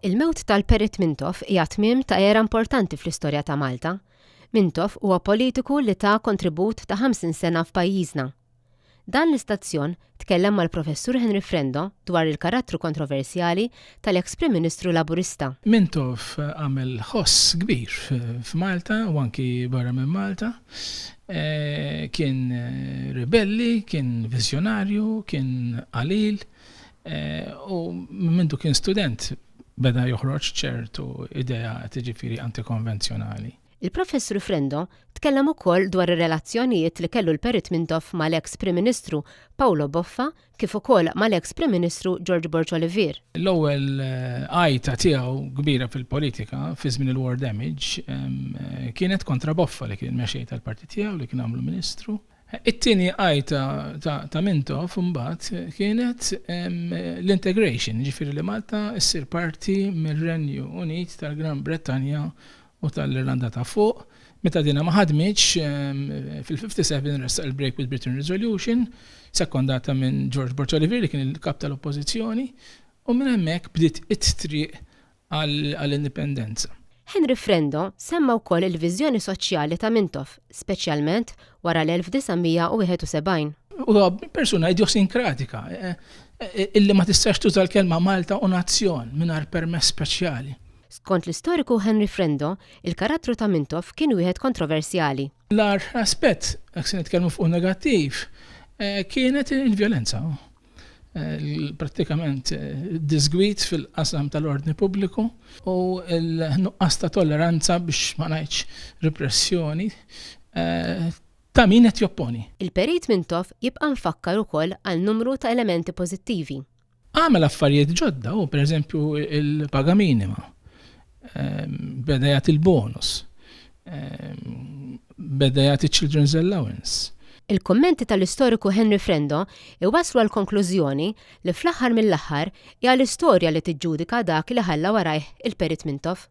Il-mewt tal-Perit Mintoff hija tmiem ta' era importanti fl-istorja ta' Malta. Mintoff huwa politiku li ta kontribut ta' 50 sena f'pajjiżna. Dan l-istazzjon tkellem mal-Professur Henry Frendo dwar il-karattru kontroversjali tal-eks Prim Ministru Laburista. Mintoff għamel ħoss kbir f'Malta u anki barra minn Malta. Kien ribelli, kien viżjonarju, kien qalil u minn mindu kien student beda joħroġ ċertu ideat jiġifieri antikonvenzjonali. Il-Professur Frendo tkellem ukoll dwar ir-relazzjonijiet li kellu l-Perit Mintoff mal-eks Prim Ministru Paolo Boffa kif ukoll mal-eks Prim Ministru George Borg Olivier. L-ewwel għajta tiegħu kbira fil-politika fi żmien il-war damage kienet kontra Boffa li kien il-mexxej tal-partit tiegħu li kien għamlu Ministru. It-tieni għajta ta' Mintoff imbagħad kienet l-integration, jiġifieri li Malta ssir parti mir-Renju Unit tal-Gran Brettanja u tal-Irlanda ta' Fuq. Meta dina ma ħadmitx, fil-57 ressaq il-Break with Britain Resolution, sekondata minn George Borg Olivier li kien il-kap tal-Oppożizzjoni, u minn hemmhekk bdiet it-triq għall-indipendenza. Henry Frendo semma wkoll il-viżjoni soċjali ta' Mintoff, speċjalment wara l-1971. Huwa persuna idjosinkratika illi ma tistax tuża l-kelma Malta u nazzjon mingħajr permess speċjali. Skont l-istoriku Henry Frendo, il-karattru ta' Mintoff kien wieħed kontroversjali. L-agħar aspett, jekk se nitkellmu fuq negattiv, kienet il-vjolenza. Prattikament diżgwid fil-qasam tal-ordni pubbliku u l-nuqqas ta' tolleranza biex ma ngħidx repressjoni ta' min qed jopponi. Il-Perit Mintoff jibqa' mfakkar ukoll għal numru ta' elementi pożittivi. Għamel affarijiet ġodda hu, pereżempju l-paga minima, beda jagħti l-bonus, beda jagħti children's allowance. Il-kummenti tal-istoriku Henry Frendo iwasslu għall-konklużjoni li fl-aħħar mill-aħħar hija l-istorja li tiġġudika dak li ħalla warajh il-Perit Mintoff.